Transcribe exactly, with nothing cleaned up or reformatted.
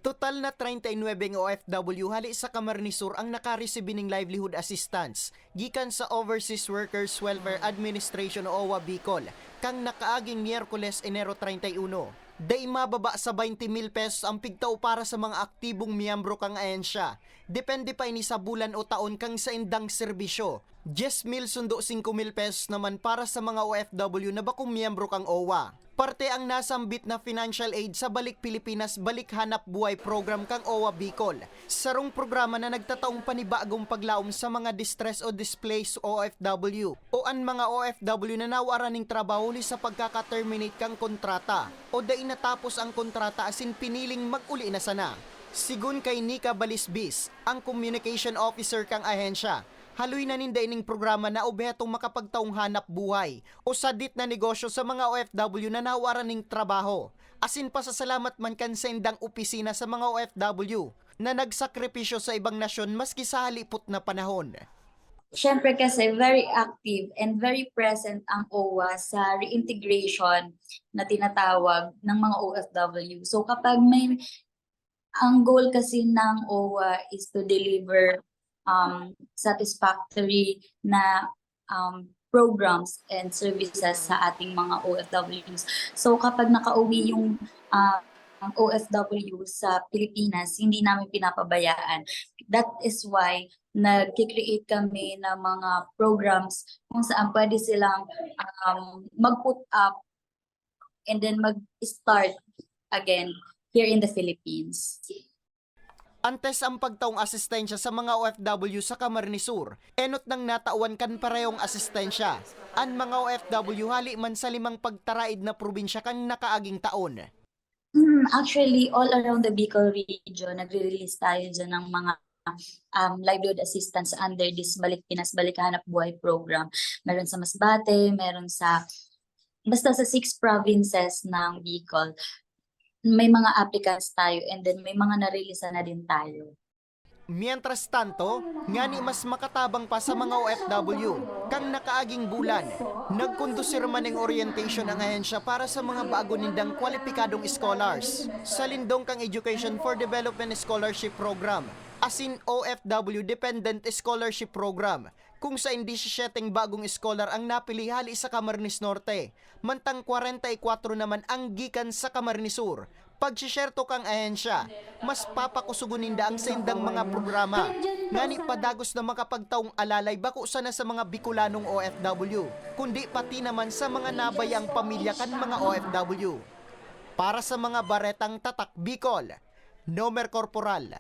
Total na treinta y nuebe ang O F W hali sa Camarines Sur ang nakaresibi ning livelihood assistance gikan sa Overseas Workers Welfare Administration o OWWA Bicol kan nakaaging Miyerkules, Enero treinta y uno. Dai mababa sa baynte mil pesos ang pigtao para sa mga aktibong miyembro kan ahensya. Depende pa ini sa bulan o taon kan saindang serbisyo. Dyes mil sundo singko mil pesos naman para sa mga O F W na bakong miyembro kan OWWA. Parte ang nasambit na financial aid sa Balik Pilipinas, Balik Hanap Buhay Program kan OWWA Bicol. Sarong programa na nagtataong panibagong paglaom sa mga distress o displaced O F W o an mga O F W na nawaran nin trabaho huli sa pagkaka-terminate kan kontrata o dai natapos ang kontrata asin piniling mag-uli na sana. Sigon kay Nika Balisbis, ang communication officer kan ahensya, haloy na ninda ining programa na obhetong makapagtaong hanap buhay o sadit na negosyo sa mga O F W na nawaran nin trabaho. Asin pasasalamat man kan saindang opisina sa mga O F W na nagsakripisyo sa ibang nasyon maski sa halipot na panahon. Siyempre kasi very active and very present ang OWWA sa reintegration na tinatawag ng mga O F W. So kapag may, ang goal kasi ng OWWA is to deliver um, satisfactory na um, programs and services sa ating mga O F Ws. So kapag nakauwi yung uh, O F W sa Pilipinas, hindi namin pinapabayaan. That is why nag-create kami ng mga programs kung saan pwede silang um, mag-put up and then mag-start again here in the Philippines. Antes ang pagtaong asistensya sa mga O F W sa Camarines Sur, enot nang natawan kan parehong asistensya. An mga O F W hali man sa limang pagtaraid na probinsya kan nakaaging taon. Hmm, actually, all around the Bicol region, nagre-release tayo dyan ng mga um, livelihood assistance under this Balik Pinas, Balik Hanap Buhay program. Meron sa Masbate, meron sa, basta sa six provinces ng Bicol, may mga applicants tayo and then may mga na-release na din tayo. Mientras tanto, ngani mas makatabang pa sa mga O F W, kan nakaaging bulan, nagkondusir man ning orientation ang ahensya para sa mga bago nindang kwalipikadong scholars. Sa lindong kan Education for Development Scholarship Program, asin O F W Dependent Scholarship Program, kung sain disisiete bagong scholar ang napili hali sa Camarines Norte, mantang kwarenta y kwatro naman ang gikan sa Camarines Sur. Pagsisyerto kan ahensya, mas papakusugon ninda ang saindang mga programa, ngani padagos na makapagtaong alalay bako sana sa mga Bicolanong O F W, kundi pati naman sa mga nabayang pamilya kan mga O F W. Para sa mga Baretang Tatak Bicol, Nomer Corporal.